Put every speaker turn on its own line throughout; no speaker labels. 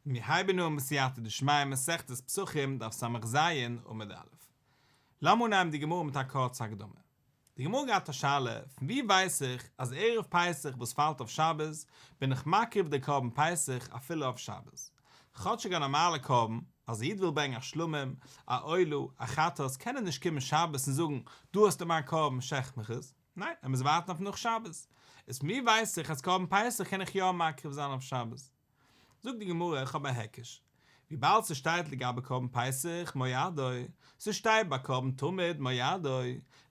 מיר הייבן אן בסייעתא דשמיא מסכת פסחים דף ס"ז עמוד א'. לאמיר אנהייבן די גמרא מיט א קורצע הקדמה. די גמרא געהאט א שאלה, פון וואו ווייס איך אז ערב פסח וואס פאלט אויף שבת בין איך מקריב די קרבן פסח אפילו אויף שבת? כאטשיג א נארמאלע קרבן, אז א איד וויל ברענגען א שלמים, א עולה, א חטאת קען ער נישט קומען שבת און זאגן דא האסטו מיין קרבן שעכט מיך עס, ניין ער מוז ווארטן אויף נאך שבת. איז פון וואו ווייס איך אז קרבן פסח קען איך יא מקריב זיין אויף שבת? זאגט די גמרא איך האב א היקש, וויבאלד ס'שטייט לגבי קרבן פסח מועדו, ס'שטייט ביי קרבן תמיד מועדו,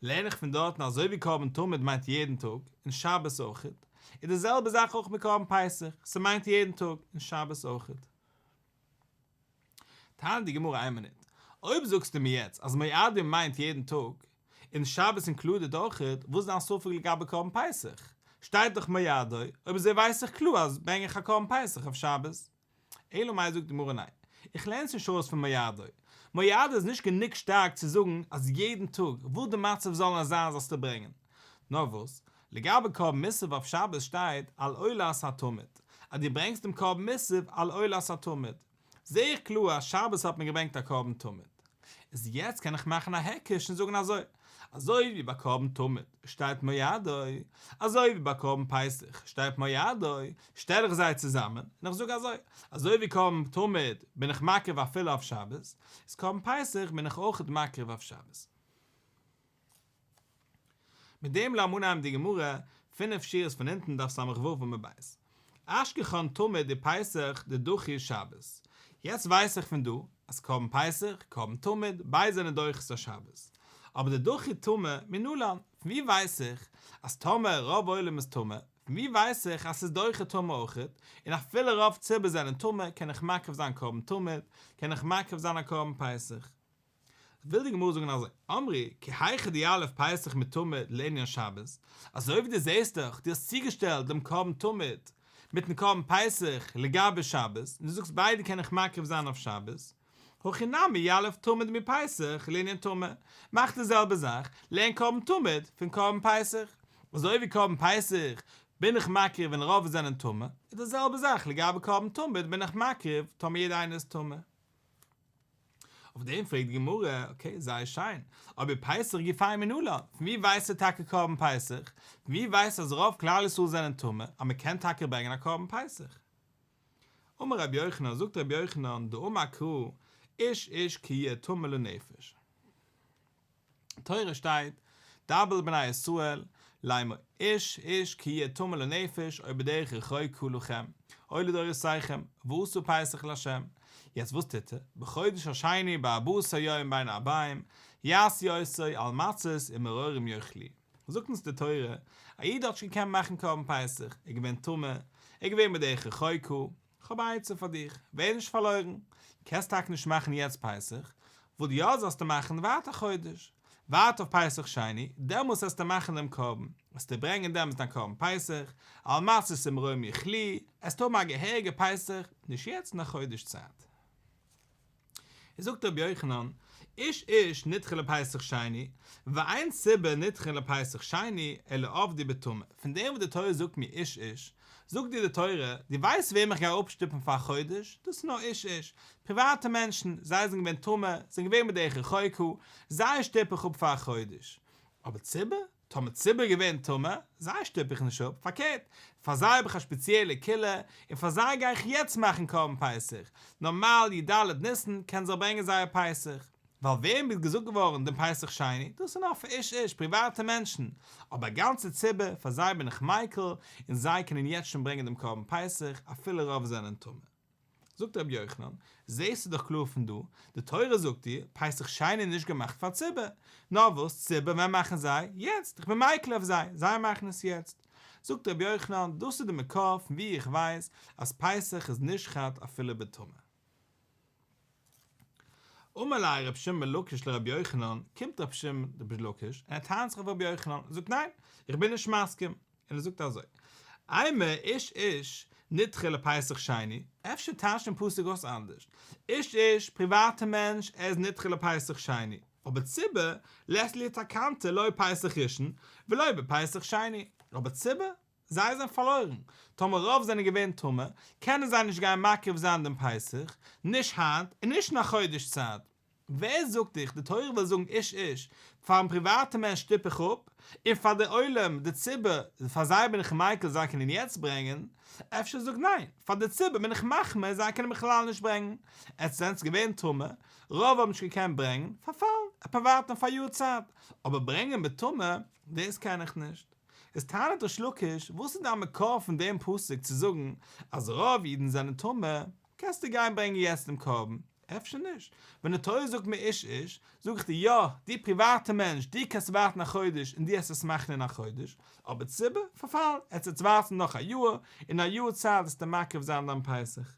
לערן איך פון דארטן אזוי ווי קרבן תמיד מיינט יעדן טאג, און שבת אויכעט, איז די זעלבע זאך אויך מיט קרבן פסח, ס'מיינט יעדן טאג, און שבת אויכעט. טענה'ט די גמרא איין מינוט, אויב זאגסטו מיר יעצט אז מועדו מיינט יעדן טאג, און שבת included אויכעט, וואס איז דיין ספק לגבי קרבן פסח? שטייט דאך מועדו, אויב אזוי ווייס איך קלאר אז ברענג איך א קרבן פסח אויף שבת. אלא מאי זאגט די גמרא ניין, איך לערן עס נישט ארויס פון מועדו, מועדו איז נישט גענוג שטארק צו זאגן אז יעדן טאג וואס די מצב זאל נאר זיין זאלסטו ברענגען. נאר וואס, לגבי קרבן מוסף אויף שבת שטייט על עולת התמיד, אז דו ברענגסט דעם קרבן מוסף על עולת התמיד, זעה איך קלאר אז שבת האט מען געברענגט א קרבן תמיד. איז יעצט קען איך מאכן א היקש און זאגן אזוי, אזוי ווי ביי קרבן תמיד שטייט מועדו, אזוי ווי ביי קרבן פסח שטייט מועדו, שטעל איך זיי צוזאמען און איך זאג אזוי, אזוי ווי קרבן תמיד בין איך מקריב אפילו אויף שבת, איז קרבן פסח בין איך אויכעט מקריב אויף שבת. מיט דעם לאמיר אנהייבן די גמרא, פינף שורות פון אונטן דף ס"ו עמוד ב'. אשכחן תמיד ופסח דדחי שבת. יעצט ווייס איך פון דא אז קרבן פסח, קרבן תמיד, ביידע זענען דוחה את השבת. אבער די דחי טומאה מנלן, פון ווי ווייס איך אז טאמער רוב עולם איז טמא, פון ווי ווייס איך אז ס'איז דוחה טומאה אויכעט, און אפילו רוב ציבור זענען טמא קען איך מקריב זיין קרבן תמיד, קען איך מקריב זיין א קרבן פסח. וויל די גמרא זאגן אזוי, אמרי, כי היכי דיליף פסח מתמיד לענין שבת, אזוי ווי דו זעסט דאך, דו האסט צוגעשטעלט דעם קרבן תמיד מיטן קרבן פסח לגבי שבת, און דו זאגסט ביידע קען איך מקריב זיין אויף שבת, הכי נמי יליף תמיד מפסח לענין טומאה, מאך די זעלבע זאך, לערן קרבן תמיד פון קרבן פסח, אזוי ווי קרבן פסח בין איך מקריב ווען רוב זענען טמא, איז די זעלבע זאך לגבי קרבן תמיד בין איך מקריב טאמער יעדער איינער איז טמא. אויף דעם פרעגט די גמרא, okay, זייער שיין, אבער פסח גופיה מנלן, פון ווי ווייסטו טאקע קרבן פסח? פון ווי ווייסטו אז רוב כלל ישראל זענען טמא, אז מען קען טאקע ברענגען א קרבן פסח? אמר רבי יוחנן, זאגט רבי יוחנן, דאמר קרא, איש איש כי יהיה טמא לנפש. תורה שטייט, דבר אל בני ישראל, לאמר איש איש כי יהיה טמא לנפש או בדרך רחוקה לכם, או לדורותיכם, ועשו פסח לה'. יעצט וואס טוט ער? בחודש השני בארבעה עשר יום בין הערבים, יעשו אותו על מצות ומרורים יאכלוהו. זאגט אונז די תורה, א איד האט נישט געקענט מאכן קרבן פסח, ער איז געווען טמא, ער איז געווען בדרך רחוקה, כ'האב א עצה פאר דיך, ווער נישט פארלוירן, קענסט טאקע נישט מאכן יעצט פסח, וואס יא זאלסטו מאכן, ווארט א חודש, ווארט אויף פסח שני, דעמאלס וועסטו מאכן דעם קרבן, וועסטו ברענגען דעמאלס דיין קרבן פסח, על מצות ומרורים יאכלוהו, עסט האבן א געהעריגע פסח, נישט יעצט אין א חודש צייט. זאגט רבי יוחנן, איש איש נדחה לפסח שני, ואין ציבור נדחה לפסח שני, אלא עבדו בטומאה. פון דעם וואס די תורה זאגט מיר איש איש, זאגט דיר די תורה, דו ווייסט וועם איך גיי אפשטופן פאר א חודש? דאס איז נאר איש איש, פריוואטע מענטשן, זיי זענען געווען טמא, זענען געווען בדרך רחוקה, זיי שטופ איך אפ פאר א חודש. אבער ציבור? טאמער ציבור געווען טמא, זיי שטופ איך נישט אפ, פארקערט, פאר זיי האב איך א שפעציעלע קולא, און פאר זיי גיי איך יעצט מאכן קרבן פסח, נארמאל י"ד ניסן קענען זיי ברענגען זייער פסח, ווייל וועם איז געזאגט געווארן דעם פסח שני, דאס איז נאר פאר איש איש, פריוואטע מענטשן, אבער א גאנצע ציבור, פאר זיי בין איך מיקל, און זיי קענען יעצט שוין ברענגען דעם קרבן פסח, אפילו רוב זענען טמא. זאגט רבי יוחנן, זעסטו דאך קלאר פון דא, די תורה זאגט דיר, פסח שני איז נישט געמאכט פאר ציבור, נאר וואס, ציבור ווען מאכן זיי? יעצט, איך בין מיקל אויף זיי, זיי מאכן עס יעצט. זאגט רבי יוחנן, דאס איז די מקור פון וואו איך ווייס אז פסח איז נשחט אפילו בטומאה. אמר ליה רבי שמעון בן לקיש לרבי יוחנן, קומט רבי שמעון בן לקיש און ער טענה'ט זיך אויף רבי יוחנן, ער זאגט ניין, איך בין נישט מסכים, און ער זאגט אזוי, אימא איש איש נדחה לפסח שני, אפשר טייטשט דעם פסוק אויס אנדערש, איש איש, פריוואטע מענטש, ער איז נדחה לפסח שני, אבער ציבור, לית להו תקנתא לא פסח ראשון, ולא בפסח שני, אבער ציבור? זיי זענען פארלוירן, טאמער רוב זענען געווען טמא, קענען זיי נישט גיין מקריב זיין דעם פסח, נישט היינט און נישט אין א חודש צייט. ווער זאגט דיך די תורה וויל זאגן איש איש, פארן פריוואטע מענטש שטופ איך אפ, און פאר די עולם, די ציבור, פאר זיי בין איך מיקל זיי קענען יעצט ברענגען, אפשר זאג ניין, פאר די ציבור בין איך מחמיר זיי קענען בכלל נישט ברענגן, עטס זענטס געווען טמא, רוב האבן נישט געקענט ברענגן, פארפאלן, עפ ווארטן אויף א יאר צייט, אבער ברענגען בטומאה, דאס קען איך נישט. איז טענה'ט ריש לקיש, וואס איז דיין מקור פון דעם פסוק צו זאגן אז רוב אידן זענען טמא, קענסטו גיין ברענגען יעצט דעם קרבן, אפשר נישט, ווען די תורה זאגט מיר איש איש, זאג איך דיר יא, דו פריוואטע מענטש, דו קענסט ווארטן א חודש און דו העסט עס מאכן אין א חודש, אבער ציבור, פארפאלן, עטס וועטס ווארטן נאך א יאר, אין א יאר צייט וועסטו מקריב זיין דיין פסח.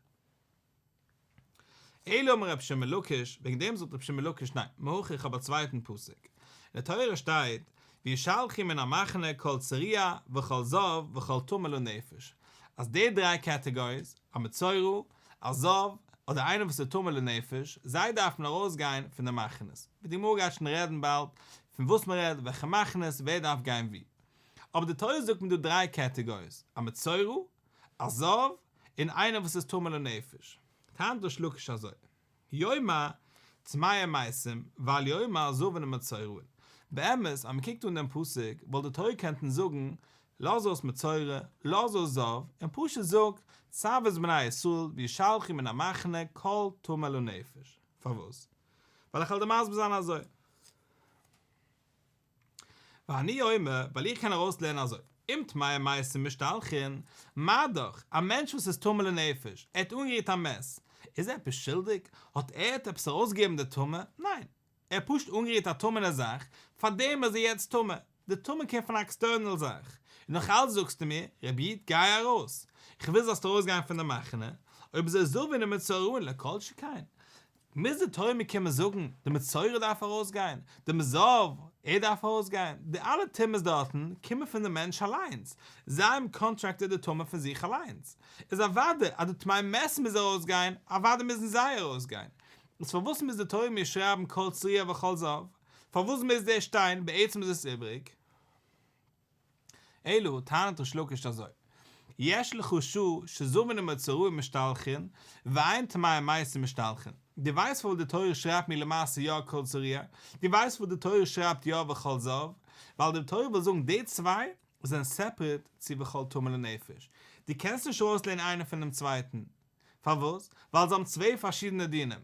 אלא אמר רבי שמעון לקיש, וועגן דעם זאגט רבי שמעון לקיש ניין, מהכא איך האב א צווייטן פסוק, אין די תורה שטייט, וישלחו מן המחנה כל צרוע וכל זב וכל טמא לנפש, אז די דריי קעטעגאריס, א מצורע, א זב, אדער איינער וואס איז טמא לנפש, זיי דארפן ארויסגיין פון די מחנות, ווי די גמרא גייט שוין רעדן באלד פון וואס מען רעדט, וועלכע מחנות, ווער דארף גיין וואו. אבער די תורה זאגט מיר דא דריי קעטעגאריס, א מצורע, א זב, און איינער וואס איז טמא לנפש. טענה'ט ריש לקיש אזוי, יאמר טמאי מתים ואל יאמר זבין ומצורעין. באמת אז מען קוקט אן דעם פסוק וואלט די תורה קענטן זאגן לאז אויס מצורע, לאז אויס זב, און פשוט זאג צו את בני ישראל וישלחו מן המחנה כל טמא לנפש. פארוואס? ווייל איך וועל דיר מסביר זיין אזוי. ואני אומר, ווייל איך קען ארויסלערנען אזוי, אם טמאי מתים משתלחין, מה דאך, א מענטש וואס איז טמא לנפש, ער האט אנגערירט א מת, איז ער עפעס שולדיג? האט ער האט עפעס ארויסגעגעבן די טומאה? ניין. ער האט פשוט אנגערירט א טמא'נע זאך, פארדעם איז ער יעצט טמא. די טומאה קומט פון א external זאך. און נאך אלץ זאגסטו מיר, רבי איד, גיי ארויס. איך וויל זאלסט ארויסגיין פון די מחנה. אויב אזוי זבין ומצורעין לא כל שכן. מוז די תורה מיר קומען זאגן, די מצורע דארף ארויסגיין, די זב, ער דארף ארויסגיין, די אלע טומאות דארטן קומען פון די מענטש אליינס, זיי האבן contracted די טומאה פון זיך אליינס, איז אוודאי אז די טמאי מת מוז ארויסגיין, אוודאי מוזן זיי ארויסגיין, איז פארוואס מוז די תורה מיר שרייבן כל צרוע וכל זב? פארוואס מוז דאס שטיין, בעצם איז עס איבריג? אלא, טענה'ט ריש לקיש אזוי, יש לך שעה שזבין ומצורעין משתלחין, ואין טמאי מתים משתלחין. דו ווייסט פארוואס די תורה שרייבט מיר למעשה יא כל צרוע? דו ווייסט פארוואס די תורה שרייבט יא וכל זב? ווייל די תורה וויל זאגן די צוויי זענען separate צו וכל טמא לנפש. דו קענסט נישט ארויסלערנען איינער פונעם צווייטן. פארוואס? ווייל זיי האבן צוויי פארשידענע דינים.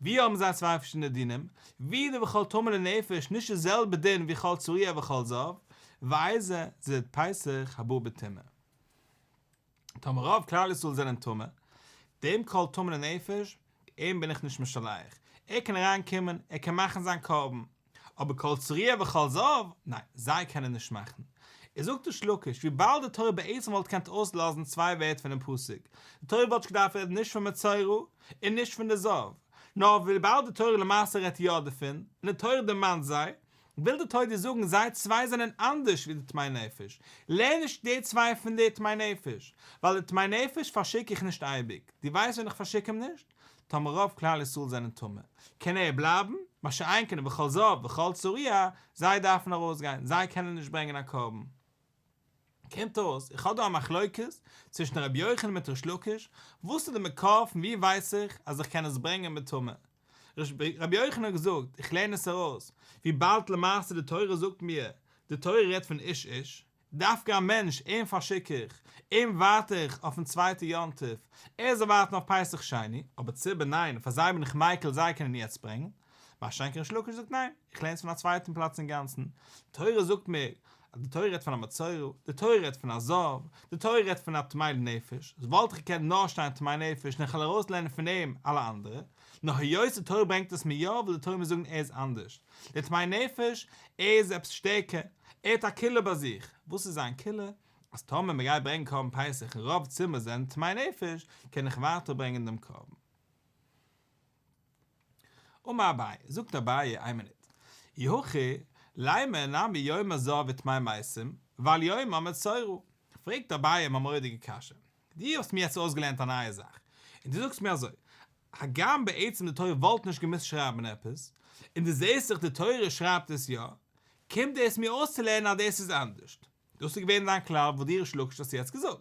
ווי האבן זיי צוויי פארשידענע דינים? ווי די וכל טמא לנפש נישט די זעלבע דין ווי כל צרוע וכל זב, ואיזה זה פסח הבא בטומאה. טאמער רוב כלל ישראל זענען טמא, דעם כל טמא לנפש, אים בין איך נישט משלח, ער קען אריין קומען, ער קען מאכן זיין קרבן, אבער כל צרוע וכל זב, ניין, זיי קענען נישט מאכן. איז זאגט ריש לקיש, וויבאלד די תורה בעצם וואלט געקענט אויסלאזן צוויי ווערטער פונעם פסוק, די תורה וואלט נישט געדארפט רעדן נישט פון מצורע און נישט פון די זב, נאר וויבאלד די תורה למעשה רעדט יא דערפון, און די תורה דערמאנט זיי, וויל די תורה דיר זאגן זיי צוויי זענען אנדערש ווי די טמאי נפש, לערן נישט די צוויי פון די טמאי נפש, ווייל די טמאי נפש פארשיק איך נישט אייביג, דו ווייסט ווען איך פארשיק אים נישט? טאמער רוב כלל ישראל זענען טמא, קען ער בלייבן, מה שאין כן וכל זב וכל צרוע, זיי דארפן ארויסגיין, זיי קענען נישט ברענגען א קרבן. קומט אויס, איך האב דא א מחלוקת צווישן רבי יוחנן מיט ריש לקיש, וואס איז די מקור פון ווי ווייס איך אז איך קען עס ברענגען בטומאה? רבי יוחנן האט געזאגט, איך לערן עס ארויס, וויבאלד למעשה די תורה זאגט מיר, די תורה רעדט פון איש איש, דווקא א מענטש, אים פארשיק איך, אים ווארט איך אויפן צווייטע יום טוב, ער זאל ווארטן אויף פסח שני, אבער ציבור ניין, פאר זיי בין איך מיקל זיי קענען יעצט ברענגען. מה שאין כן ריש לקיש זאגט ניין, איך לערן עס פון א צווייטן פלאץ אינגאנצן, די תורה זאגט מיר אז די תורה רעדט פון א מצורע, די תורה רעדט פון א זב, די תורה רעדט פון א טמא לנפש, עס וואלט געקענט נאר שטיין טמא נפש און איך וועל ארויסלערנען פון אים אלע אנדערע, נאר היות די תורה ברענגט עס מיר יא וויל די תורה מיר זאגן ער איז אנדערש, דער טמא נפש, ער איז עפעס שטערקער, ער האט א קולא ביי זיך, וואס איז זיין קולא? אז טאמער מען גייט ברענגען קרבן פסח און רוב ציבור זענען טמאי נפש, קען איך ווייטער ברענגען דעם קרבן. אמר אביי, זאגט אביי, איין מינוט, אי הכי, לימא נמי יאמר זב וטמא מתים, ואל יאמר מצורע. פרעגט אביי אים א מורא'דיגע קשיא, דו האסט מיר יעצט אויסגעלערנט א נייע זאך, און דו זאגסט מיר אזוי, הגם בעצם די תורה וואלט נישט געמוזט שרייבן עפעס, און דו זעסט דאך די תורה שרייבט עס יא, קומט דאס מיר אויסצולערנען אז דאס איז אנדערשט. דאס איז געווען דיין כלל וואס דו ריש לקיש האסט יעצט געזאגט.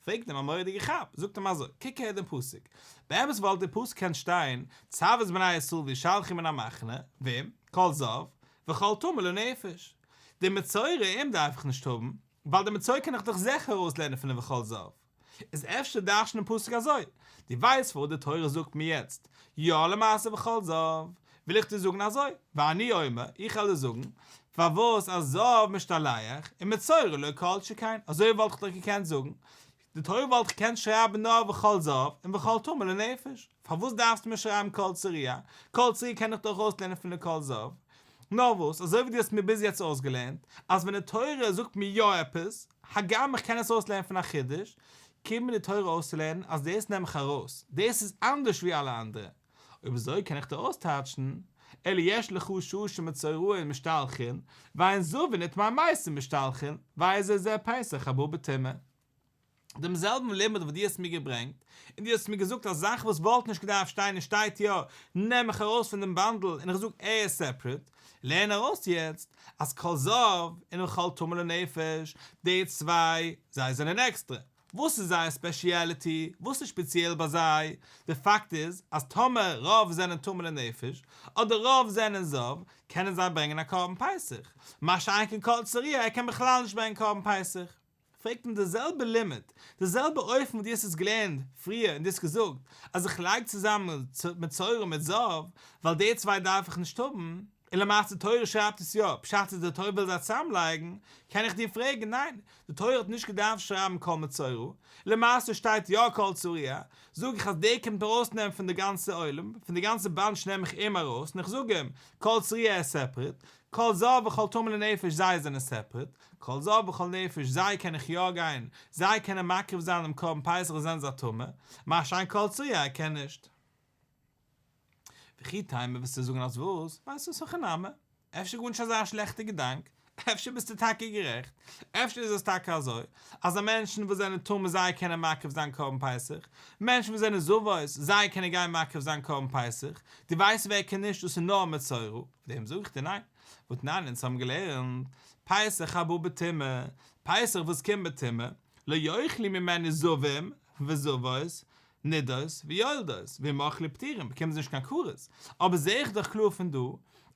פרעגט אים א מורא'דיגע כאפ, זאגט אים אזוי, קוק הער דעם פסוק, באמת וואלט דער פסוק קענט שטיין, צו את בני ישראל וישלחו מן המחנה, וועם? כל זב, וכל טמא לנפש. די מצורע אים דארף איך נישט האבן, ווייל די מצורע קען איך דאך זיכער ארויסלערנען פון די וכל זב. איז אפשר דרש'ן דעם פסוק אזוי, דו ווייסט פארוואס די תורה זאגט מיר יעצט יא למעשה וכל זב, וויל איך דיר זאגן אזוי, ואני אומר, איך וועל דיר זאגן, פארוואס אז זב משתלח און מצורע לא כל שכן, אזוי וואלט איך דאך געקענט זאגן, די תורה וואלט געקענט שרייבן נאר וכל זב און וכל טמא לנפש, פארוואס דארפסטו מיר שרייבן כל צרוע, כל צרוע קען איך דאך ארויסלערנען פון די כל זב, נאר וואס, אזוי ווי דו האסט מיר ביז יעצט אויסגעלערנט, אז ווען די תורה זאגט מיר יא עפעס, הגם איך קען עס אויסלערנען פון א חידוש, קומט מיר די תורה אויסצולערנען אז דאס נעם איך ארויס, דאס איז אנדערש ווי אלע אנדערע. אויב אזוי קען איך דיר אויסטייטשן, אלא יש לך שעה שמצורעין משתלחין, ואין זבין וטמאי מתים משתלחין, ואיזה זה פסח הבא בטומאה. דעם זעלבן לימוד וואס דו האסט מיר געברענגט, און דו האסט מיר געזאגט א זאך וואס וואלט נישט געדארפט שטיין און שטייט יא, נעם איך ארויס פון דעם באנדל און איך זאג ער איז סעפערעט, לערן ארויס יעצט אז כל זב און וכל טמא לנפש, די צוויי, זיי זענען עקסטרע. וואס איז זייער ספעשיעליטי? וואס איז שפעציעל ביי זיי? די פאקט איז אז טאמער רוב זענען טמא לנפש, אדער רוב זענען זב, קענען זיי ברענגען א קרבן פסח. מה שאין כן כל צרוע, ער קען בכלל נישט ברענגען קרבן פסח. פרעגט אים די זעלבע לימוד, די זעלבע אופן וואס דו האסט עס געלערנט פריער און דו האסט געזאגט אז איך לייג צוזאמען מצורע מיט זב ווייל די צוויי דארף איך נישט האבן, און למעשה די תורה שרייבט עס יא, פשט איז די תורה וויל זיי צוזאמלייגן, קען איך דיר פרעגן, ניין, די תורה האט נישט געדארפט שרייבן כל מצורע, למעשה שטייט יא כל צרוע, זאג איך אז דער קומט ארויסנעמען פון די גאנצע עולם, פון די גאנצע באנטש נעם איך אים ארויס און איך זאג אים, כל צרוע איז סעפערעט, כל זב וכל טמא לנפש זיי זענען סעפערעט, כל זב וכל נפש זיי קען איך יא גיין, זיי קענען מקריב זיין דעם קרבן פסח און זענען זיי טמא, מה שאין כל צרוע קען נישט. וכי תימא וועסטו זאגן אז וואס? ווייסט וואס הכי נמי? אפשר גארנישט אזא שלעכטע געדאנק, אפשר ביסטו טאקע גערעכט, אפשר איז עס טאקע אזוי, אז א מענטשן וואס זענען טמא זיי קענען מקריב זיין קרבן פסח, מענטשן וואס זענען זבות זיי קענען גיין מקריב זיין קרבן פסח, דו ווייסט ווער קען נישט דאס איז נאר מצורע, אויף דעם זאג איך דיר ניין, והתנן אונז האבן געלערנט, פסח הבא בטומאה, פסח וואס קומט בטומאה, לא יאכלו ממנו זבים וזבות, נידות ויולדות, ואם אכלו פטורים, באקומען זיי נישט קיין כרת, אבער זעה איך דאך קלאר פון דא,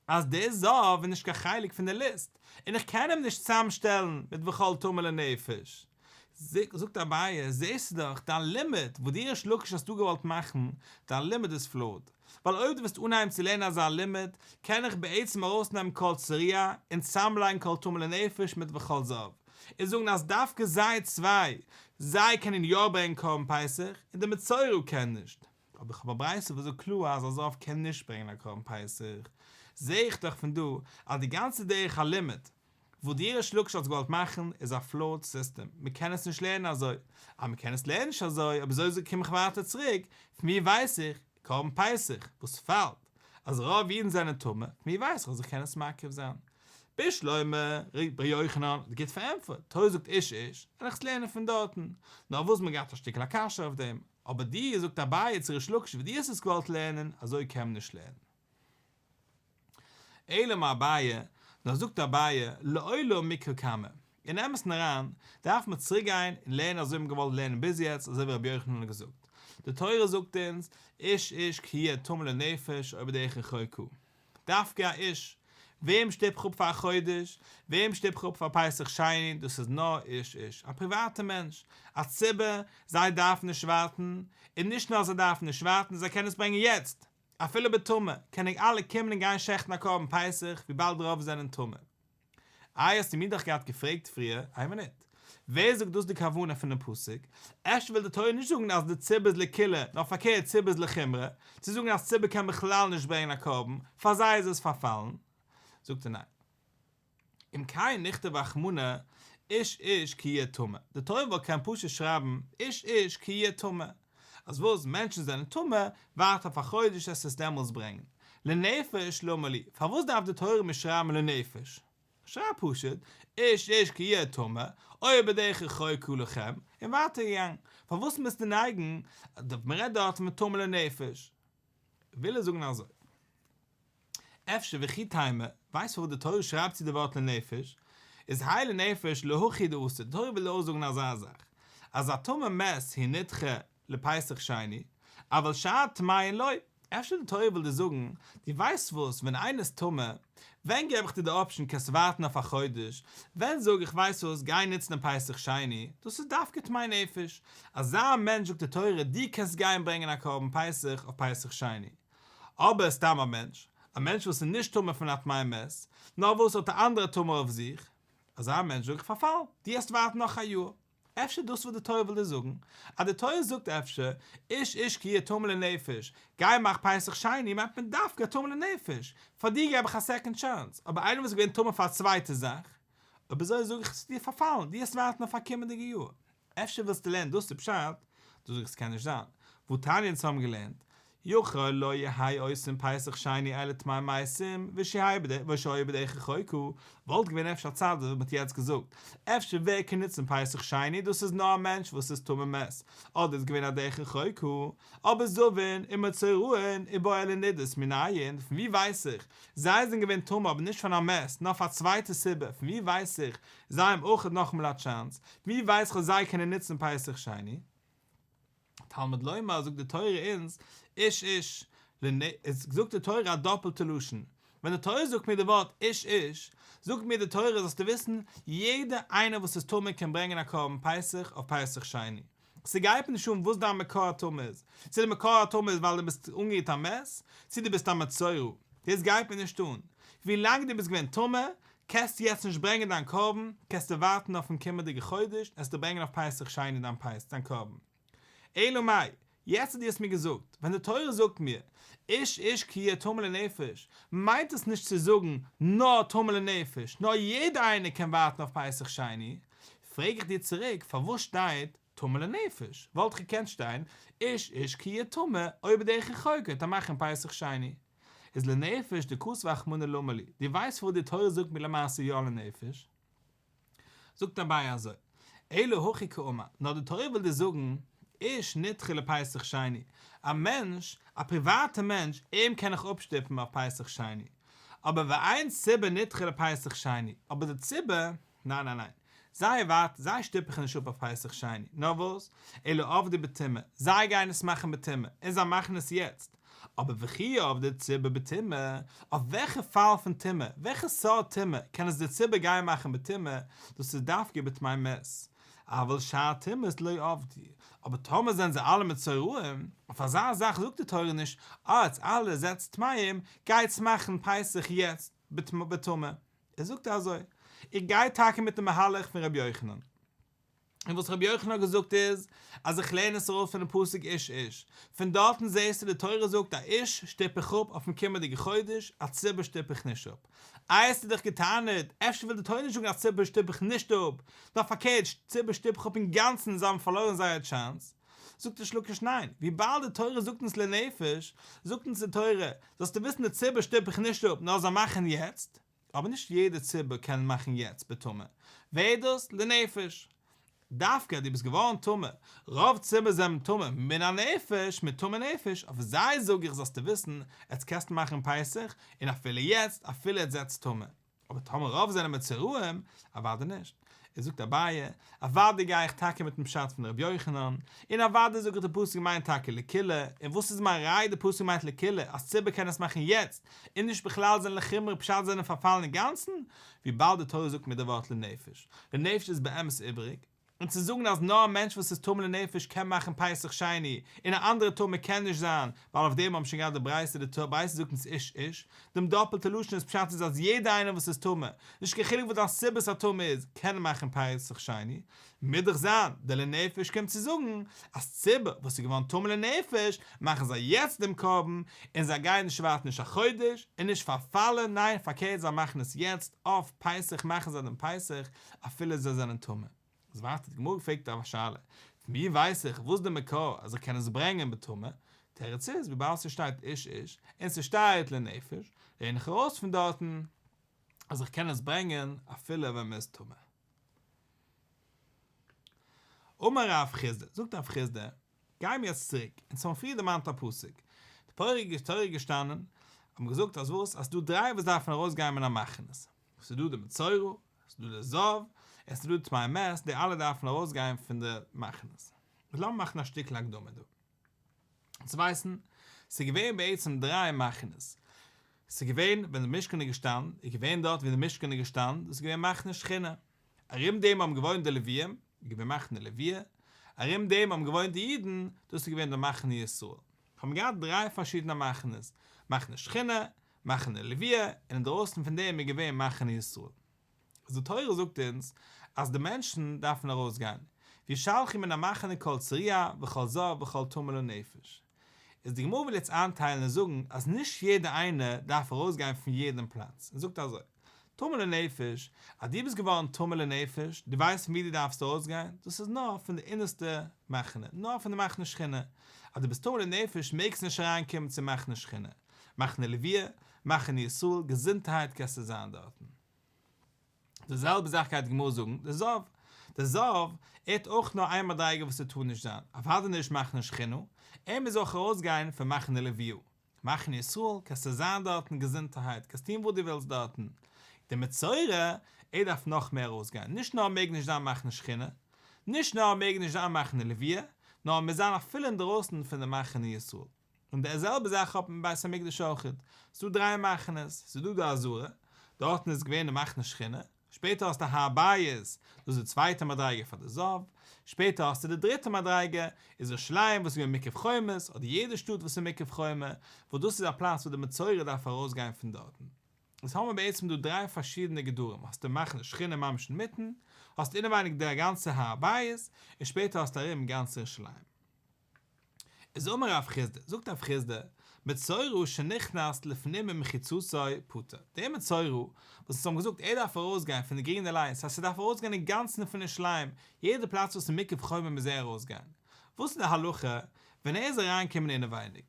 אז דער זב איז נישט קיין חלק פון די ליסט, און איך קען אים נישט צוזאמשטעלן מיט וכל טמא לנפש. זאגט אביי, זעסטו דאך, דיין לימוד, וואס דו ריש לקיש האסט דא געוואלט מאכן, דיין לימוד איז פלאוד. ווייל אויב דו וועסט אנהייבן צו לערנען אזא לימוד, קען איך בעצם ארויסנעמען כל צרוע און צוזאמלייגן כל טמא לנפש מיט וכל זב, און זאגן אז דווקא זיי צוויי, זיי קענען יא ברענגען קרבן פסח, און די מצורע קען נישט. אבער איך האב א ברייתא וואס זאגט קלאר אז א זב קען נישט ברענגען א קרבן פסח, זע איך דאך פון דא אז די גאנצע דרך הלימוד וואס דו ריש לקיש האסט געוואלט מאכן איז א פלאוד סיסטעם, מען קען עס נישט לערנען אזוי, אז מען קען עס לערנען נישט אזוי, אויב אזוי קום איך ווייטער צוריק, פון ווי ווייס איך, קרבן פסח, וואס פאלט, אז רוב אידן זענען טמא, פון ווי ווייס איך אז איך קען עס מקריב זיין? בשלמא, ר' יוחנן האט גוט פארענטפערט, תורה זאגט איש איש, וועל איך עס לערנען פון דארטן, נאר וואס מען געהאט א שטיקל א קשיא אויף דעם, אבער דיר זאגט אביי צו ריש לקיש ווי דו האסט עס געוואלט לערנען, אזוי קען מען נישט לערנען. אלא אמר אביי, נאר זאגט אביי, לעולם מקרא קמא, אין אמת'ן אריין, דארף מען צוריק גיין און לערנען אזוי ווי מ'האט געוואלט לערנען ביז יעצט, אזוי ווי רבי יוחנן האט געזאגט. די תורה זאגט אונז, איש איש כי יהיה טמא לנפש או בדרך רחוקה. דווקא א איש, וועם שטופ איך אפ פאר א חודש, וועם שטופ איך אפ פאר פסח שני, דאס איז נאר איש איש, א פריוואטע מענטש, א ציבור, זיי דארפן נישט ווארטן, און נישט נאר זיי דארפן נישט ווארטן, זיי קענען עס ברענגען יעצט, אפילו בטומאה, קענען אלע קומען און גיין שעכטן א קרבן פסח, וויבאלד רוב זענען טמא. איי האסטו מיר דאך געהאט געפרעגט פריער, איין מינוט, ווער זאגט דאס די כוונה פונעם פסוק? אפשר וויל די תורה נישט זאגן אז די ציבור איז לקולא, נאר פארקערט ציבור איז לחומרא, צו זאגן אז ציבור קען בכלל נישט ברענגען א קרבן, פאר זיי איז עס פארפאלן? זאגט ער ניין. אם כן נכתוב רחמנא איש איש כי יהיה טמא, די תורה וואלט קענען פשוט שרייבן איש איש כי יהיה טמא, אז וואס מענטשן זענען טמא, ווארט אויף א חודש עסט עס דעמאלטס ברענגען. לנפש למה לי, פארוואס דארף די תורה מיר שרייבן לנפש? שרייב פשוט, איש איש כי יהיה טמא, או בדרך רחוקה לכם, און ווייטער געגאנגען. פארוואס מוזטו נייגן, מען רעדט דארט פון טמא לנפש. וויל ער זאגן אזוי. אפשר וכי תימא, ווייסט פארוואס די תורה שרייבט צו די ווארט לנפש? איז האי לנפש להכי דאתא, די תורה וויל אויסזאגן אזא זאך, אז א טמא מת הוא נדחה לפסח שני, אבל שאר טמאין לא, אפשר די תורה וויל דיר זאגן, דו ווייסט וואס, ווען איינער איז טמא, ווען געב איך דיר די option קענסט ווארטן אויף א חודש, ווען זאג איך ווייסט וואס, גיי נוצן דעם פסח שני, דאס איז דווקא טמא נפש, אזא מענטש זאגט די תורה דו קענסט גיין ברענגען א קרבן פסח אויף פסח שני. אבער סתם א מענטש, א מענטש וואס איז נישט טמא פון א טמא מת, נאר וואס האט א אנדערע טומאה אויף זיך, אזא מענטש זאג איך פארפאלן, דו העסט ווארטן נאך א יאר. אפשר דאס וואס די תורה וויל דיר זאגן, אז די תורה זאגט אפשר, איש איש כי יהיה טמא לנפש, גיי מאך פסח שני מיינט מען דווקא טמא לנפש, פאר דיר געב איך א second chance, אבער איינער וואס איז געווען טמא פאר א צווייטע זאך, אויב אזוי זאג איך ס'איז דיר פארפאלן, דו העסט ווארטן אויף א קומענדיגע יאר. אפשר ווילסטו לערנען דאס איז פשט, דא זאג איך ס'קען נישט זיין, והתניא אונז האבן געלערנט, יכול לא יהא עושין פסח שני אלא טמאי מתים ושהיו בדרך רחוקה, וואלט געווען אפשר א צד וואס מ'האט יעצט געזאגט, אפשר ווער קען נוצן פסח שני דאס איז נאר א מענטש וואס איז טמא מת, אדער איז געווען א דרך רחוקה, אבער זבין ומצורעין ובועלי נדות מנין, פון ווי ווייס איך, זיי זענען געווען טמא אבער נישט פון א מת נאר פאר א צווייטע סיבה, פון ווי ווייס איך, זיי האבן אויך נאכאמאל א chance, ווי ווייס איך אז זיי קענען נוצן פסח שני? תלמוד לומר זאגט די תורה אונז איש איש, זאגט די תורה א דאפלטע לשון, ווען די תורה זאגט מיר די ווארט איש איש, זאגט מיר די תורה זאלסטו וויסן, יעדער איינער וואס איז טמא קען ברענגען א קרבן פסח אויף פסח שני, ס'גייט מיר נישט אן וואס דיין מקור הטומאה איז, צו די מקור הטומאה איז ווייל דו ביסט אנגערירט א מת, צו דו ביסט א מצורע, דאס גייט מיר נישט אן, ווילאנג דו ביסט געווען טמא, קענסטו יעצט נישט ברענגען דיין קרבן, קענסטו ווארטן אויפן קומענדיגע חודש, עסטו ברענגען אויף פסח שני דיין פסח דיין קרבן. אלא מאי, יעצט אז דו האסט מיר געזאגט, ווען די תורה זאגט מיר, איש איש כי יהיה טמא לנפש, מיינט עס נישט צו זאגן נאר טמא לנפש, נאר יעדער איינער קען ווארטן אויף פסח שני, פרעג איך דיר צוריק, פארוואס שטייט טמא לנפש? וואלט געקענט שטיין איש איש כי יהיה טמא, או בדרך רחוקה, טא מאכן פסח שני. איז לנפש דכתב רחמנא למה לי, דו ווייסט פארוואס די תורה זאגט מיר למעשה יא לנפש? זאגט אביי אזוי, אלא הכי קאמר, נאר די תורה וויל דיר זאגן, איש נדחה לפסח שני, א מענטש, א פריוואטע מענטש, אים קען איך אפשטופן אויף פסח שני, אבער ואין ציבור נדחה לפסח שני, אבער די ציבור, ניין ניין ניין, זיי ווארט, זיי שטופ איך נישט אפ אויף פסח שני, נאר וואס, אלא עבדי בטומאה, זיי גייען עס מאכן בטומאה, און זיי מאכן עס יעצט, אבער וכי עבדי ציבור בטומאה, אויף וועלכע פאל פון טומאה, וועלכע סארט טומאה, קען עס די ציבור גיין מאכן בטומאה, דאס איז דווקא בטמא מת, אבל שאר טומאות לא עבדי, אבער טאמער זענען זיי אלע מצורעים, אויף אזא זאך זאגט די תורה נישט, אה עטס אלע זענטס טמאים, גייטס מאכן פסח יעצט בטומאה. ער זאגט אזוי, איך גיי טאקע מיטן מהלך פון רבי יוחנן, און וואס רבי יוחנן האט געזאגט איז, אז איך לערן עס ארויס פונעם פסוק איש איש, פון דארטן זעסטו די תורה זאגט א איש שטופ איך אפ אויפן קומענדיגע חודש, א ציבור שטופ איך נישט אפ. איי האסטו דאך געטענה'ט, אפשר וויל די תורה נישט זאגן א ציבור שטופ איך נישט אפ, נאר פארקערט ציבור שטופ איך אפ אינגאנצן און זיי האבן פארלוירן זייער chance. זאגט ריש לקיש ניין, וויבאלד די תורה זאגט אונז לנפש, זאגט אונז די תורה, זאלסטו וויסן די ציבור שטופ איך נישט אפ נאר זיי מאכן יעצט, אבער נישט יעדע ציבור קען מאכן יעצט בטומאה, ווער דאס? לנפש. דווקא דו ביסט געווארן טמא, רוב ציבור זענען טמא מן הנפש, מטמא נפש, אויף זיי זאג איך זאלסטו וויסן, עטס קענסט מאכן פסח, און אפילו יעצט, אפילו עטס זעטס טמא. אבער טאמער רוב זענען מצורעים, אוודאי נישט. איז זאגט אביי, אוודאי גיי איך טאקע מיטן פשט פון ר' יוחנן, און אוודאי זאג איך די פסוק מיינט טאקע לקולא, און וואס איז מיין ראי' די פסוק מיינט לקולא, אז ציבור קען עס מאכן יעצט, און נישט בכלל זענען לחומרא פשט זענען פארפאלן אינגאנצן, וויבאלד די תורה זאגט מיט די ווארט לנפש. לנפש איז באמת איבריג. און צו זאגן אז נאר א מענטש וואס איז טמא לנפש קען מאכן פסח שני, און א אנדערע טמא קען נישט זיין, ווייל אויף דעם האבן שוין געהאט די ברייתא, די ברייתא זאגט אונז איש איש, דעם דאפעלטע לשון איז פשט איז אז יעדער איינער וואס איז טמא, נישט קיין חילוק וואס דיין סיבת הטומאה איז, קען מאכן פסח שני, מוז דאך זיין, דער לנפש קומט צו זאגן, אז ציבור וואס איז געווארן טמא לנפש, מאכן זיי יעצט דעם קרבן, און זיי גייען נישט ווארטן נישט א חודש, און נישט פארפאלן, ניין פארקערט זיי מאכן עס יעצט, אויף פסח מאכן זיי דעם פסח, אפילו זיי זענען טמא. איז ווייטער די גמרא געפרעגט א שאלה, פון ווי ווייס איך וואס די מקור אז איך קען עס ברענגען בטומאה? תירוץ איז, וויבאלד ס'שטייט איש איש, און ס'שטייט לנפש, לערן איך ארויס פון דארטן אז איך קען עס ברענגען אפילו ווען מ'איז טמא. אמר רב חסדא, זאגט רב חסדא, גייען מיר יעצט צוריק, אונז האבן פריער דערמאנט א פסוק, די פוריגע תורה איז געשטאנען, האט מען געזאגט אז וואס, אז ס'דא דריי וואס דארפן ארויסגיין מן המחנות, ס'דא די מצורע. ס'איז דא די זב, עס איז דא טמא מת, די אלע דארפן ארויסגיין פון די מחנות. איז לאמיר מאכן א שטיקל הקדמה דא. צו ווייסן, ס'איז געווען בעצם דריי מחנות. ס'איז געווען ווען די משכן איז געשטאנען, איז געווען דארט ווי די משכן איז געשטאנען, דאס איז געווען מחנה שכינה. ארום דעם האבן געוואוינט די לוויים, איז געווען מחנה לוויה. ארום דעם האבן געוואוינט די אידן, דאס איז געווען די מחנה ישראל. האבן געהאט דריי פארשידענע מחנות, מחנה שכינה, מחנה לוויה, און אינדרויסן פון דעם איז געווען מחנה ישראל. איז די תורה זאגט אונז אז די מענטשן דארפן ארויסגיין, וישלחו מן המחנה כל צרוע וכל זב וכל טמא לנפש. איז די גמרא וויל יעצט איינטיילן און זאגן אז נישט יעדער איינער דארף ארויסגיין פון יעדן פלאץ, און זאגט אזוי, טמא לנפש, אז דו ביסט געווארן טמא לנפש, דו ווייסט פון וואו דו דארפסט ארויסגיין, דאס איז נאר פון די אינערסטע מחנה, נאר פון די מחנה שכינה, אז דו ביסט טמא לנפש מעגסטו נישט אריינקומען צו מחנה שכינה, מחנה לוויה, מחנה ישראל, געזונטערהייט קענסטו זיין דארטן. די זעלבע זאך גייט די גמרא זאגן, די זב, די זב, ער האט אויך נאר איין מדריגה וואס ער טאר נישט זיין, אוודאי נישט מחנה שכינה, ער מוז אויך ארויסגיין פון מחנה לוויה, מחנה ישראל, קענסטו זיין דארטן געזונטערהייט, קענסט טון וואס דו ווילסט דארטן. די מצורע, ער דארף נאך מער ארויסגיין, נישט נאר ער מעג נישט זיין מחנה שכינה, נישט נאר ער מעג נישט זיין מחנה לוויה, נאר ער מוז זיין אפילו אינדרויסן פון די מחנה ישראל. און די זעלבע זאך האט מען אין בית המקדש אויכעט, ס'איז דא דריי מחנות, ס'איז דא די עזרה, דארטן איז געווען די מחנה שכינה, שפעטער האסטו הר הבית, דאס איז די צווייטע מדריגה פאר די זב, שפעטער האסטו די דריטע מדריגה, איז ירושלים וואס איז געווען מוקף חומות, אדער יעדע שטאט וואס איז מוקף חומה, וואס דאס איז א פלאץ וואס די מצורע דארף ארויסגיין פון דארטן. איז האבן מיר בעצם דא דריי פארשידענע גדרים, האסטו מחנה שכינה ממש אינמיטן, האסט אינעווייניג די גאנצע הר הבית, און שפעטער האסטו ארום גאנץ ירושלים. איז אמר רב חסדא, זאגט רב חסדא, מצורע שנכנס לפנים ממחיצתו פטור, דער מצורע וואס אונז האבן געזאגט ער דארף ארויסגיין פון די גרינע ליין, ס'הייסט ער דארף ארויסגיין אינגאנצן פון ירושלים, יעדע פלאץ וואס איז מוקף חומה מוז ער ארויסגיין. וואס איז די הלכה ווען ער איז אריינגעקומען אינעווייניג?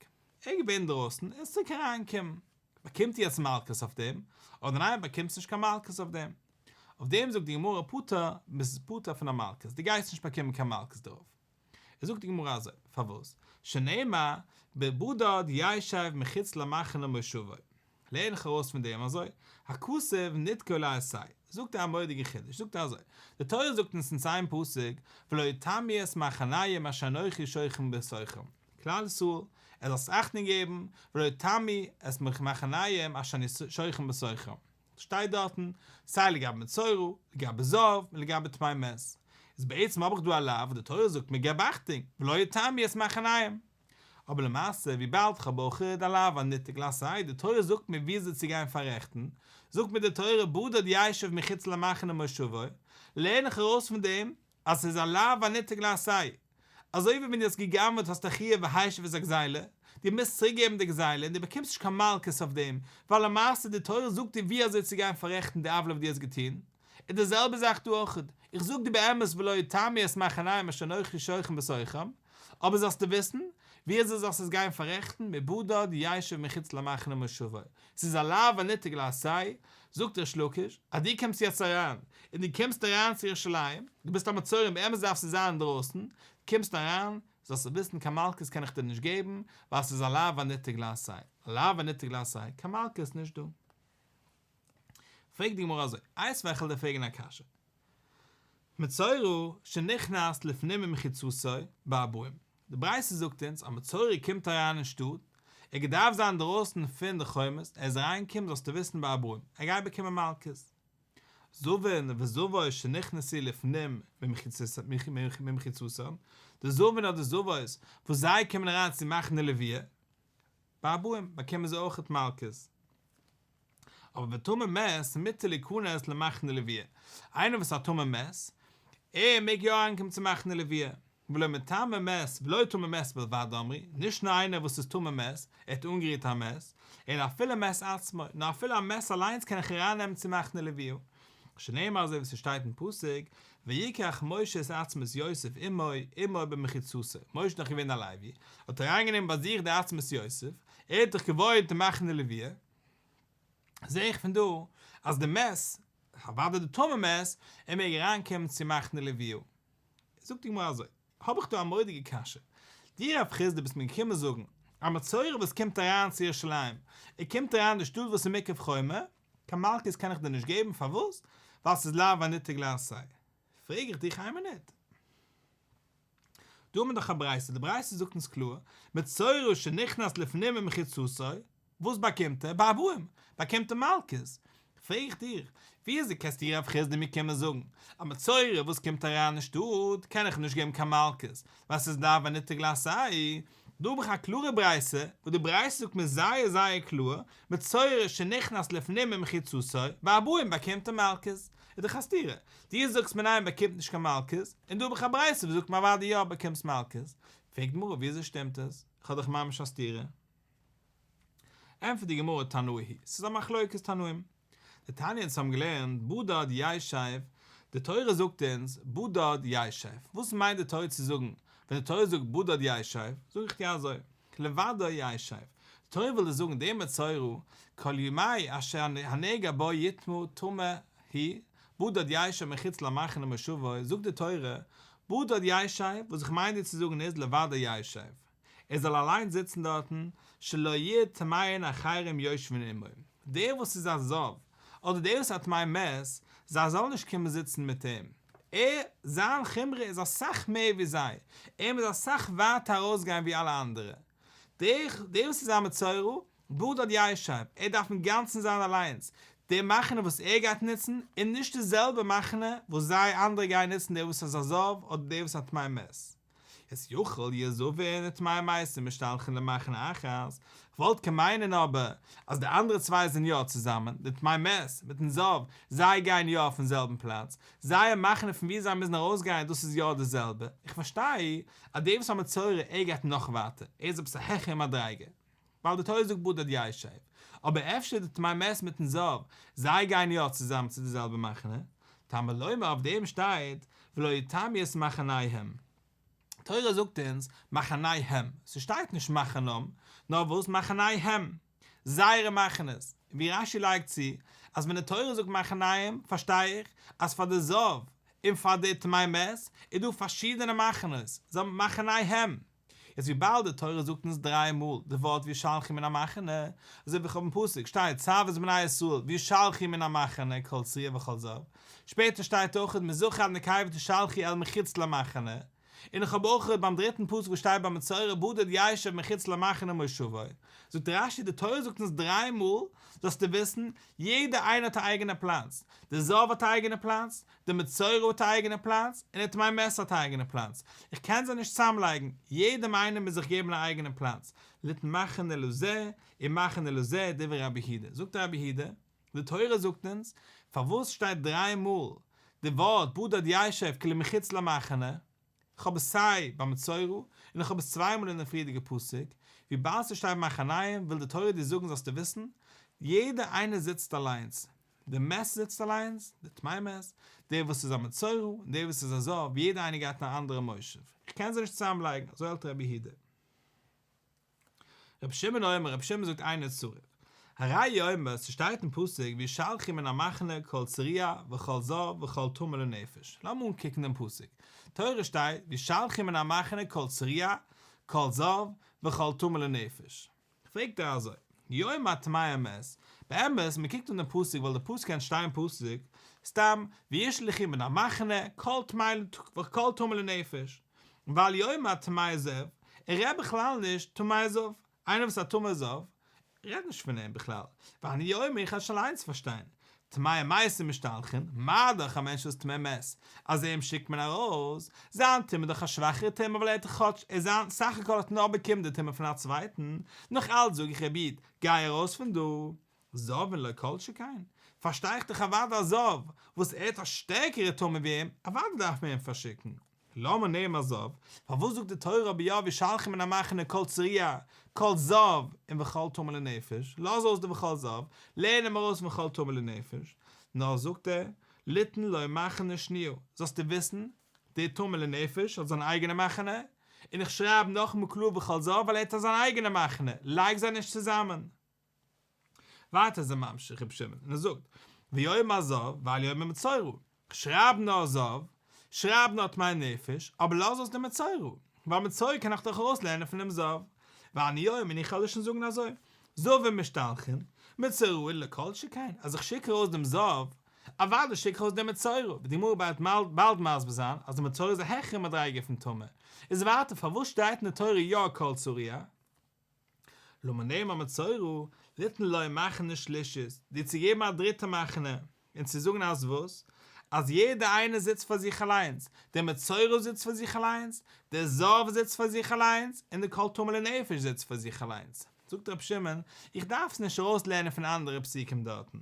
ער איז געווען אינדרויסן און איז צוריק אריינגעקומען. באקומט ער יעצט מלקות אויף דעם, אדער ניין באקומסט נישט קיין מלקות אויף דעם? אויף דעם זאגט די גמרא פטור, ביסט פטור פון א מלקות, דו גייסט נישט באקומען קיין מלקות דערויף. זאגט די גמרא אזוי, פארוואס? שנאמר בבדד ישב מחוץ למחנה מושבו, לערן איך ארויס פון דעם אזוי, הכתוב ניתקו לעשה, זאגט ער א מורא'דיגע חידוש, זאגט ער אזוי, די תורה זאגט אונז אין איין פסוק, ולא יטמאו את מחניהם אשר אנכי שוכן בתוכם, כלל ישראל, ער זאלסט אכטונג געבן, ולא יטמאו את מחניהם אשר אני שוכן בתוכם. שטייט דארטן, סיי לגבי מצורע, לגבי זב, און לגבי טמא מת. איז בעצם האב איך דא א לאו וואס די תורה זאגט מיר געב אכטונג, ולא יטמאו את מחניהם. אבער למעשה וויבאלד כ'האב אויך א לאו הניתק לעשה, די תורה זאגט מיר וויאזוי צו גיין פאררעכטן, זאגט מיר די תורה בדד ישב מחוץ למחנה מושבו, לערן איך ארויס פון דעם אז ס'איז א לאו הניתק לעשה. אזוי ווי ווען דו האסט גע'גנב'עט האסטו א חיוב והשיב את הגזילה, דו מוזט צוריק געבן די גזילה און דו באקומסט נישט קיין מלקות אויף דעם, ווייל למעשה די תורה זאגט דיר ווי אזוי צו גיין פאררעכטן די עוולה וואס דו האסט געטון, איז די זעלבע זאך דא אויך, איך זאג דיר באמת ולא יטמאו את מחניהם אשר אנכי שוכן בתוכם, אבער זאלסטו וויסן, ווי אזוי זאלסטו עס גיין פאררעכטן, מבדד ישב מחוץ למחנה מושבו, ס'איז א לאו הניתק לעשה, זאגט ריש לקיש, אז דו קומסט יעצט אריין, און דו קומסט אריין צו ירושלים, דו ביסט א מצורע און באמת דארפסטו זיין אינדרויסן, דו קומסט אריין, זאלסטו וויסן קיין מלקות קען איך דיר נישט געבן, ווייל ס'איז א לאו הניתק לעשה, א לאו הניתק לעשה, קיין מלקות איז נישט דא. פרעגט די גמרא אזוי, איתיביה איך וועל דיר פרעגן א קשיא. מצורע שנכנס לפנים ממחיצתו בארבעים, די ברייתא זאגט אונז א מצורע קומט אריין אין שטאט, ער געדארפט זיין אינדרויסן פון די חומות, ער איז אריינגעקומען זאלסטו וויסן בארבעים, ער גייט באקומען מלקות. זבין וזבות שנכנסו לפנים ממחיצתן, די זבין אדער זבות וואס זיי קומען אריין צו מחנה לוויה, בארבעים, באקומען זיי אויכעט מלקות. אבער וטמא מת מותר ליכנס למחנה לוויה, איינער וואס איז א טמא מת, ער מעג יא אריינקומען צו מחנה לוויה, ולא מטמא מת ולא טמא מת בלבד אמרו, נישט נאר איינער וואס איז טמא מת, ער האט אנגערירט א מת, אלא אפילו מת עצמו, נאר אפילו א מת אליינס קען איך ארייננעמען צו מחנה לוויה. שנאמר אזוי ווי ס'שטייט אין פסוק, ויקח משה את עצמות יוסף עמו, עמו במחיצתו, משה איז דאך געווען א לוי, האט ער אריינגענומען ביי זיך די עצמות יוסף, ער האט דאך געוואוינט אין מחנה לוויה, זעה איך פון דא אז די מת, אוודאי די טמא מת, ער מעג אריינקומען צו מחנה לוויה. זאגט די גמרא אזוי, האב איך דא א מורא'דיגע קשיא, דו רב חסדא ביסט מיר געקומען זאגן, א מצורע וואס קומט אריין צו ירושלים, ער קומט אריין אין די שטאט וואס איז מוקף חומה, קיין מלקות קען איך דיר נישט געבן, פארוואס? ווייל ס'איז לאו הניתק לעשה. פרעג איך דיך איין מינוט. דא האט מען דאך א ברייתא, די ברייתא זאגט אונז קלאר, מצורע שנכנס לפנים ממחיצתו, וואס באקומט ער? בארבעים באקומט ער מלקות. פרעג איך דיר, וויאזוי קענסטו רב חסדא מיר קומען זאגן, א מצורע וואס קומט אריין אין שטאט קען איך נישט געבן קיין מלקות, ווייל ס'איז לאו הניתק לעשה? דא האב איך א קלארע ברייתא, וואס די ברייתא זאגט מיר זייער זייער קלאר, מצורע שנכנס לפנים ממחיצתו, בארבעים באקומט ער מלקות. איז דאך א סתירה. דו זאגסט מיר ניין באקומט נישט קיין מלקות, און דא האב איך א ברייתא וואס זאגט מיר אוודאי יא באקומסט מלקות. פרעגט די גמרא וויאזוי שטימט עס? איך האב דאך ממש א סתירה. ענטפערט די גמרא תנאי היא, ס'איז א מחלוקת תנאים. דתניא אונז האבן געלערנט בדד ישב, די תורה זאגט אונז בדד ישב, וואס מיינט די תורה צו זאגן ווען די תורה זאגט בדד ישב, זאג איך דיר אזוי, לבדו ישב, די תורה וויל דיר זאגן דער מצורע כל ימי אשר הנגע בו יטמא טמא הוא, בדד ישב מחוץ למחנה מושבו, זאגט די תורה בדד ישב, וואס איך מיין דיר צו זאגן איז לבדו ישב, ער זאל אליין זיצן דארטן, שלא יהיו טמאין אחרים יושבין עמו, דער וואס איז א זב, אדער דער וואס איז א טמא מת, זיי זאלן נישט קומען זיצן מיט אים, ער, זיין חומרא איז אסאך מער ווי זיי, ער מוז אסאך ווייטער ארויסגיין ווי אלע אנדערע, דער דער וואס איז א מצורע, בדד ישב, ער דארף אינגאנצן זיין אליינס, די מחנה וואס ער גייט נוצן, איז נישט די זעלבע מחנה וואס זיי אנדערע גייען נוצן דער וואס איז א זב אדער דער וואס איז א טמא מת. איז יכול יהו זבין וטמאי מתים משתלחין למחנה אחת, כ'וואלט קען מיינען אבער אז די אנדערע צוויי זענען יא צוזאמען, די טמא מת מיטן זב, זיי גייען יא אויפן זעלבן פלאץ, זייער מחנה פון ווי זיי מוזן ארויסגיין דאס איז יא די זעלבע, איך פארשטיי אז דער וואס א מצורע ער גייט נאך ווייטער, ער איז עפעס א העכערע מדריגה, ווייל די תורה זאגט בדד ישב, אבער אפשר די טמא מת מיטן זב, זיי גייען יא צוזאמען צו די זעלבע מחנה, תלמוד לומר אויף דעם שטייט ולא יטמאו את מחניהם, תורה זאגט אונז מחניהם, ס'שטייט נישט מחנם, נאר וואס מחניהם, זייערע מחנות, און ווי רש"י לייגט צו אז ווען די תורה זאגט מחניהם פארשטיי איך אז פאר די זב און פאר די טמא מת איז דא פארשידענע מחנות, זיי האבן מחניהם. יעצט וויבאלד די תורה זאגט אונז דריי מאל די ווארט וישלחו מן המחנה, אזוי ווי איך האב אין פסוק שטייט צו את בני ישראל וישלחו מן המחנה כל צרוע וכל זב, שפעטער שטייט אויך מזכר עד נקבה תשלחו אל מחוץ למחנה, און איך האב אויך ביים דריטן פסוק וואס שטייט ביי מצורע בדד ישב מחוץ למחנה מושבו, זאגט רש"י די תורה זאגט אונז דריי מאל זאלסטו וויסן, יעדער איינער האט א אייגענע פלאץ, די זב האט א אייגענע פלאץ, די מצורע האט א אייגענע פלאץ, און די טמא מת האט א אייגענע פלאץ. איך קען זיי נישט צוזאמלייגן, יעדעם איינעם מוז איך געבן א אייגענע פלאץ. ליתן מחנה לזה ומחנה לזה דברי רבי יהודה. זאגט רבי יהודה, די תורה זאגט אונז, פארוואס שטייט דריי מאל די ווארט בדד ישב כאילו מחוץ למחנה? איך האב עס סיי ביי מצורע, און איך האב עס צוויי מאל אין די פריערדיגע פסוק, וויבאלד ס'שטייט מחניהם וויל די תורה דיר זאגן זאלסטו וויסן, יעדער איינער זיצט אליינס, די מת זיצט אליינס, די טמא מת, דער וואס איז א מצורע, און דער וואס איז א זב, יעדער איינער גייט אין א אנדערע מושב, איך קען זיי נישט צוזאם לייגן, אזוי האלט רבי יהודה. רבי שמעון אומר, רבי שמעון זאגט אינו צריך. הרי הוא אומר, ס'שטייט אין פסוק וישלחו מן המחנה כל צרוע וכל זב וכל טמא לנפש. לאמיר אנקוקן דעם פסוק. תורה שטייט וישלחו מן המחנה כל צרוע, כל זב, וכל טמא לנפש. פרעגט ער אזוי, יאמר טמא המת, באמת מען קוקט אן דעם פסוק וואלט דער פסוק קען שטיין פסוק סתם וישלחו מן המחנה כל טמא וכל טמא לנפש, ואל יאמר טמא זב, ער רעדט בכלל נישט טמא זב, איינער וואס איז א טמא זב, רעדט נישט פון אים בכלל, ואני אומר איך וועל שוין אליינס פארשטיין, טמאי מתים משתלחין, מה דאך א מענטש וואס איז טמא מת, אז אים שיקט מען ארויס, זיין טומאה איז דאך א שוואכערע טומאה ווייל ער האט דאך כאטש ער זיין סך הכל האט נאר באקומען די טומאה פון א צווייטן, נאך אלץ זאג איך רבי איד, גיי ארויס פון דא. זבין לא כל שכן, פארשטיי איך דאך אוודאי א זב וואס ער האט א שטערקערע טומאה ווי אים, אוודאי דארף מען אים פארשיקן. למה נאמר זב, פארוואס זאגט די תורה אבער יא וישלחו מן המחנה כל צרוע, כל זב, און וכל טמא לנפש, לאז אויס די וכל זב, לערן אים ארויס וכל טמא לנפש, נאר זאגט ער, ליתן לו מחנה שניה, זאלסטו וויסן, דער טמא לנפש האט זיין אייגענע מחנה, און איך שרייב נאכאמאל קלאר וכל זב ווייל ער האט זיין אייגענע מחנה, לייג זיי נישט צוזאמען. ווייטער איז ער ממשיך רבי שמעון און ער זאגט, ויאמר זב ואל יאמר מצורע, שרייב נאר זב, שרייב נאר טמא נפש, אבער לאז אויס די מצורע, ווייל מצורע קען איך דאך ארויסלערנען פונעם זב, ואני אומר און איך וועל שוין זאגן אזוי, זבין משתלחין, מצורעין לא כל שכן, אז איך שיק ארויס דעם זב, אוודאי שיק ארויס דעם מצורע, ווי די גמרא וועט באלד מסביר זיין אז דער מצורע איז א העכערע מדריגה פון טמא, איז ווייטער פארוואס שטייט אין די תורה יא כל צרוע? למה נאמר מצורע, ליתן לו מחנה שלישית, דיר צו געבן א דריטע מחנה, און צו זאגן אז וואס? אז יעדער איינער זיצט פאר זיך אליינס, דער מצורע זיצט פאר זיך אליינס, דער זב זיצט פאר זיך אליינס, און דער כל טמא לנפש זיצט פאר זיך אליינס. זאגט רבי שמעון, איך דארף עס נישט ארויסלערנען פון אנדערע פסוקים דארטן,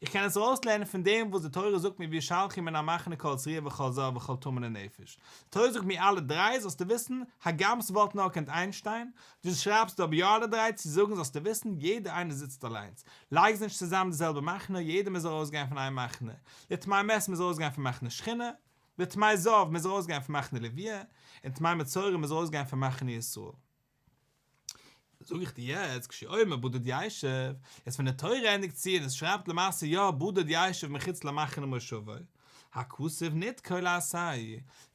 איך קען עס ארויסלערנען פון דעם וואס די תורה זאגט מיר וישלחו מן המחנה כל צרוע וכל זב וכל טמא לנפש. די תורה זאגט מיר אלע דריי זאלסטו וויסן, הגם ס'וואלט נאר געקענט איין שטיין, דו שרייבסט אבער יא אלע דריי צו זאגן זאלסטו וויסן, יעדער איינער זיצט אליינס. לייג זיי נישט צוזאם די זעלבע מחנה, יעדער מוז ארויסגיין פון איין מחנה. די טמא מת מוז ארויסגיין פון מחנה שכינה, די טמא זב מוז ארויסגיין פון מחנה לוויה, און טמא מצורע מוז ארויסגיין פון מחנה ישראל. זאג איך דיר יעצט, כשהוא אומר בדד ישב, יעצט ווען די תורה ענדיגט צו און עס שרייבט למעשה יא בדד ישב מחוץ למחנה מושבו, הכתוב ניתקו לעשה,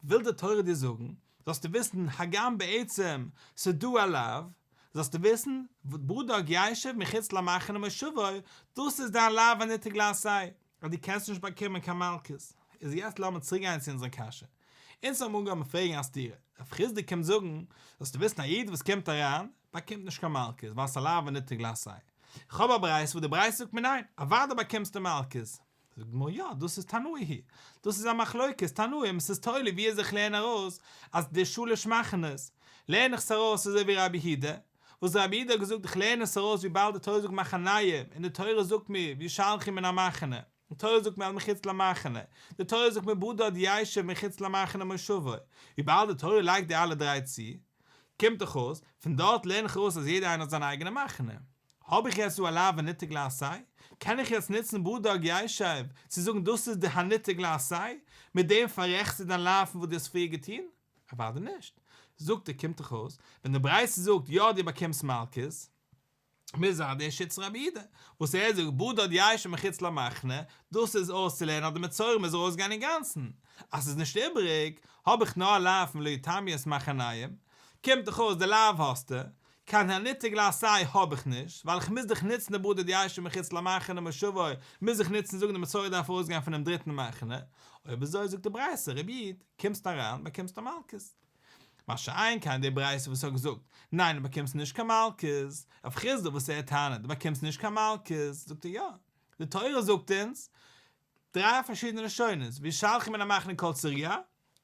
וויל די תורה דיר זאגן, זאלסטו וויסן, הגם בעצם ס'דא א לאו, זאלסטו וויסן, בדד ישב מחוץ למחנה מושבו, דאס איז דיין לאו הניתק לעשה, אז דו קענסט נישט באקומען קיין מלקות. איז יעצט לאמיר צוריק גיין צו אונזער קשיא. אונז האבן אנגעהויבן פרעגן א סתירה. רב חסדא קומט זאגן, זאלסטו וויסן א איד וואס קומט אריין, באקומט נישט קיין מלקות, ווייל ס'איז א לאו הניתק לעשה. איך האב א ברייתא וואס די ברייתא זאגט מיר ניין, אוודאי באקומסטו מלקות. זאגט די גמרא יא, דאס איז תנאי היא, דאס איז א מחלוקת תנאים, ס'איז תלוי ווי אזוי איך לערן ארויס אז די שלש מחנות, לערן איך עס ארויס אזוי ווי רבי יהודה, וואס רבי יהודה האט געזאגט איך לערן עס ארויס וויבאלד די תורה זאגט מחניהם, און די תורה זאגט מיר וישלחו מן המחנה, די תורה זאגט מיר אז מחוץ למחנה, די תורה זאגט מיר בדד ישב מחוץ למחנה מושבו, וויבאלד די תורה לייגט די אלע דריי צו, קומט דאך אויס, פון דארט לערן איך ארויס אז יעדער איינער האט זיין אייגענע מחנה. האב איך יעצט דא א לאו הניתק לעשה? קען איך יעצט נוצן בדד ישב צו זאגן דאס איז די הניתק לעשה? מיט דעם פאררעכטסטו דיין לאו פון וואס דו האסט פריער געטון? אוודאי נישט. זאגט ער קומט דאך אויס, ווען די ברייתא זאגט יא דו באקומסט מלקות, מוז זיין דער שיטת רבי יהודה, וואס ער זאגט בדד ישב מחוץ למחנה, דאס איז אויסצולערנען אז די מצורע מוז ארויסגיין אינגאנצן, אז ס'איז נישט איבעריג, האב איך נאר א לאו פון ולא יטמאו את מחניהם, קומט דאך אויס די לאו האסטו, קיין הניתק לעשה האב איך נישט, ווייל איך מוז דאך נוצן די בדד ישב מחוץ למחנה מושבו, מוז איך נוצן זאגן די מצורע דארף ארויסגיין פונעם דריטן מחנה, אויב אזוי זאגט די ברייתא, רבי איד, קומסט אריין באקומסטו מלקות. מה שאין כן די ברייתא וואס האט געזאגט, ניין דו באקומסט נישט קיין מלקות, רב חסדא וואס ער טענה'ט דו באקומסט נישט קיין מלקות, זאגט ער יא, די תורה זאגט אונז דריי פארשידענע לשונות, וישלחו מן המחנה כל צרוע,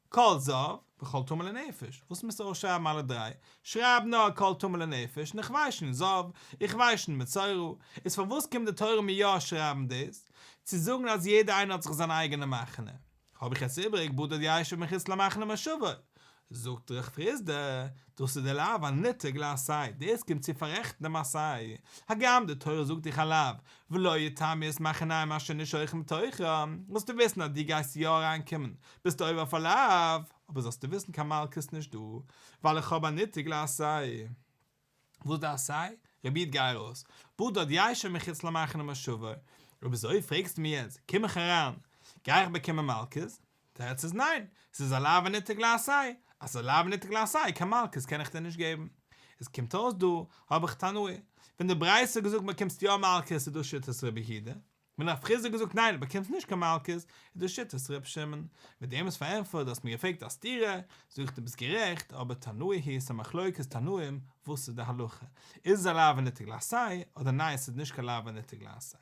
כל זב, וכל טמא לנפש, וואס מוזטו אויסשרייבן אלע דריי? שרייב נאר כל טמא לנפש און איך ווייס שוין זב, איך ווייס שוין מצורע, איז פארוואס קומט די תורה מיר יא שרייבן דאס? צו זאגן אז יעדער איינער האט זיך זיין אייגענע מחנה. האב איך יעצט איבריג בדד ישב מחוץ למחנה מושבו. זאגט רב חסדא, דאס איז די לאו הניתק לעשה, דאס קומט צו פאררעכטן דעם עשה, הגם די תורה זאגט דיך א לאו, ולא יטמאו את מחניהם אשר אני שוכן בתוכם, זאלסטו וויסן אז דו גייסט יא אריין קומען, ביסטו עובר אויף א לאו, אבער זאלסטו וויסן קיין מלקות נישט דא, ווייל איך האב א ניתק לעשה. וואס די עשה? רבי איד גיי ארויס, בדד ישב מחוץ למחנה מושבו, אויב אזוי פרעגסטו מיר יעצט, קום איך אריין, גיי איך באקומען מלקות? תירוץ איז ניין, ס'איז א לאו הניתק לעשה, אז ס'איז א לאו הניתק לעשה קיין מלקות קען איך דיר נישט געבן. עס קומט אויס דא האב איך תנאי, ווען די ברייתא האט געזאגט באקומסט יא מלקות איז דאס שיטת רבי יהודה, ווען רב חסדא האט געזאגט ניין דו באקומסט נישט קיין מלקות, איז דאס שיטת ר' שמעון. מיט דעם איז פארענטפערט, דו האסט מיר געפרעגט א סתירה, זאג איך דו ביסט גערעכט, אבער תנאי היא ס'א מחלוקת תנאים וואס איז די הלכה, איז עס א לאו הניתק לעשה, אדער ניין ס'איז נישט קיין לאו הניתק לעשה.